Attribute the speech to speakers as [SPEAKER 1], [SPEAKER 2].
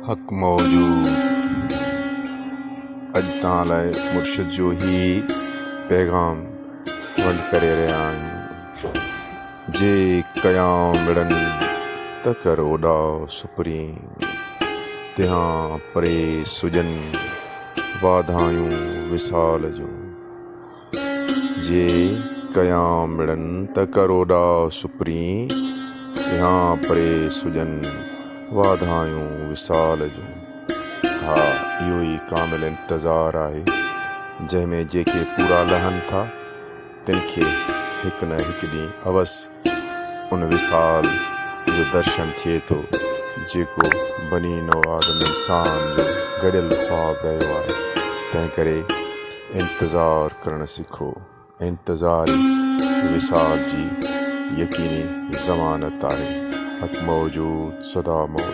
[SPEAKER 1] حق موجود اڄ توهان لاء مرشد جو هي پيغام ونڊ ڪري رهيا آهيون جي ڪيان مڙن ته ڪر اوڏا سپرين تهان پري سجن واڌايون وصال جون جي ڪيان مڙن ته ڪر اوڏا سپرين، تهان پري سڄن واڌايون وصال جون. ها اهو ئي ڪامل انتظار آهي، جنهن ۾ جيڪي پورا لهن ٿا، تن کي هڪ نه هڪ ڏينهن اوس ان وصال جو درشن ٿئي ٿو، جيڪو بني نوع آدم انسان جو گڏيل خواب رهيو آهي. تنهنڪري انتظار ڪرڻ سکو. انتظار ئي وصال جي يقيني ضمانت آهي. حق موجود سدا موجود.